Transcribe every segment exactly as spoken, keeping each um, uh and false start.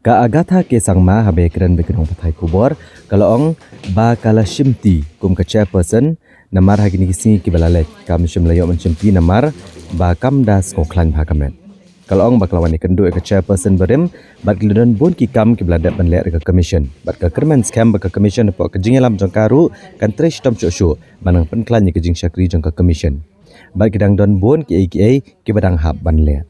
Ka Agatha K Sangma, haba ïakren bad ki nongpathai khubor, ka la ong ba ka la shimti kum ka chairperson, namar ha kine ki sngi kiba la leit kam shym la ïoh ban shimti namar ba kam da sngewkhlaiñ bha ka met. Ka la ong ba ka la wan ïakynduh ïa ka chairperson barim bad ki la don bun ki kam kiba la dep ban leh da ka commission. Bad ka kyrmen skhem ba ka commission hapoh ka jingïalam jong ka ruh kan trei shitom shuh shuh ban nang pynkhlaiñ ïa ka jingshakri jong ka commission. Bad ki dang don bun kiei kiei kiba dang hap ban leh.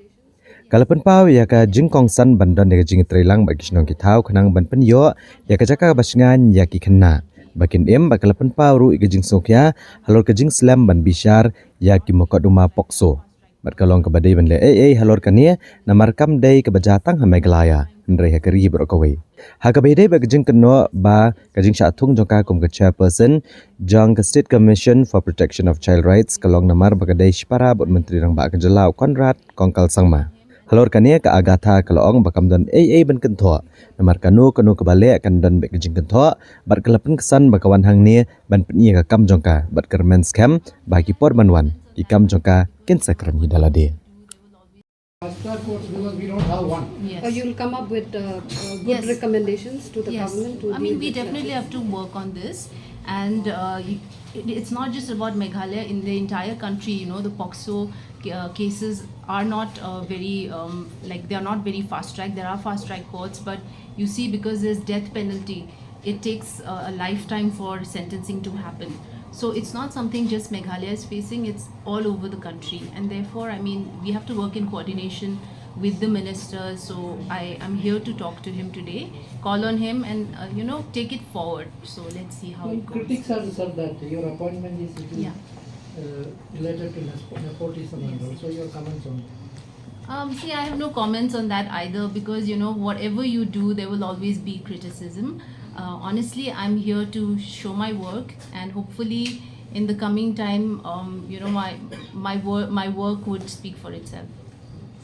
Ka la pynpaw ïa ka jingkongsan ban don ïa ka jingïatreilang bad ki shnong ki thaw khnang ban pynïoh ïa ka jaka ba shngaiñ ïa ki khynnah ba kin im. Bad ka la pynpaw ruh ïa ka jingsngewkhia halor ka jingslem ban bishar ïa ki mukotduma POCSO. Bad ka la ong kaba dei ban leh ei ei halor kane, namar kam dei kaba jia tang ha Meghalaya, hynrei ha ka ri baroh kawei. Ha kaba ïadei bad ka jingkynnoh ba ka jingshah thung jong ka kum ka chairperson jong ka State Commission for Protection of Child Rights, ka la ong namar ba ka dei shipara bad Myntri Rangbah ka jylla u Conrad Kongkal Sangma. Halor kane, ka Agatha ka la ong ba kam don ei ei ban kynthoh, namar kano kano kaba leh kan don beit ka jingkynthoh. Bad ka la pynksan ba ka wan hangne ban pyni ïa ka kam jong ka, bad ka kyrmen skhem ba ki por ban wan ki kam jong ka kin sa kren hi da lade. Fast track courts, because we don't have one. Yes. Uh, you'll come up with uh, uh, good Yes. recommendations to the Yes. government to I mean, deal we with the definitely child. Have to work on this, and uh, y- it, it's not just about Meghalaya. In the entire country, you know, the POCSO uh, cases are not uh, very um, like they are not very fast track. There are fast track courts, but you see, because there's death penalty, it takes uh, a lifetime for sentencing to happen. So it's not something just Meghalaya is facing, it's all over the country. And therefore, I mean, we have to work in coordination with the minister. So I am here to talk to him today, call on him, and uh, you know, take it forward. So let's see how Some it goes. Critics have said that your appointment is little, Yeah. uh, related to nepo- nepotism and also your comments on that. Um, see, I have no comments on that either, because, you know, whatever you do, there will always be criticism. Uh, honestly, I'm here to show my work, and hopefully, in the coming time, um, you know, my my work my work would speak for itself,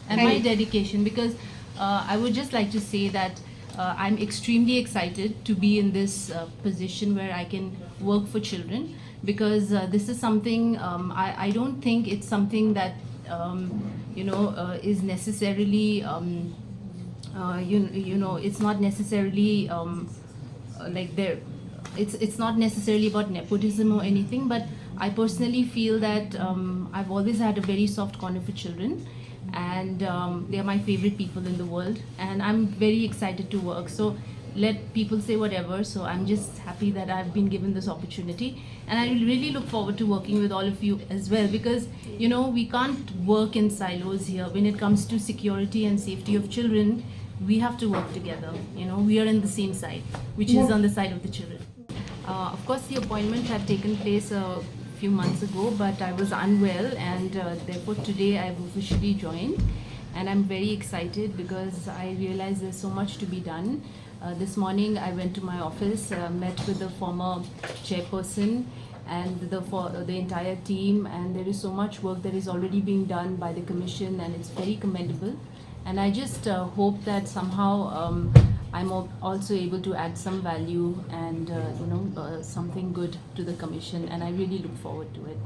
and my Thank- dedication. Because uh, I would just like to say that uh, I'm extremely excited to be in this uh, position where I can work for children, because uh, this is something, um, I, I don't think it's something that um, you know uh, is necessarily um, uh, you, you know it's not necessarily um, uh, like there it's it's not necessarily about nepotism or anything, but I personally feel that um, I've always had a very soft corner for children, and um, they are my favorite people in the world, and I'm very excited to work. So let people say whatever. So I'm just happy that I've been given this opportunity, and I really look forward to working with all of you as well, because you know we can't work in silos here. When it comes to security and safety of children, we have to work together. You know, we are in the same side, which is on the side of the children. Uh, of course, the appointment had taken place a few months ago, but I was unwell, and uh, therefore today I've officially joined. And I'm very excited because I realize there's so much to be done. Uh, this morning, I went to my office, uh, met with the former chairperson and the for the entire team, and there is so much work that is already being done by the commission, and it's very commendable. And I just uh, hope that somehow um, I'm al- also able to add some value and uh, you know uh, something good to the commission, and I really look forward to it.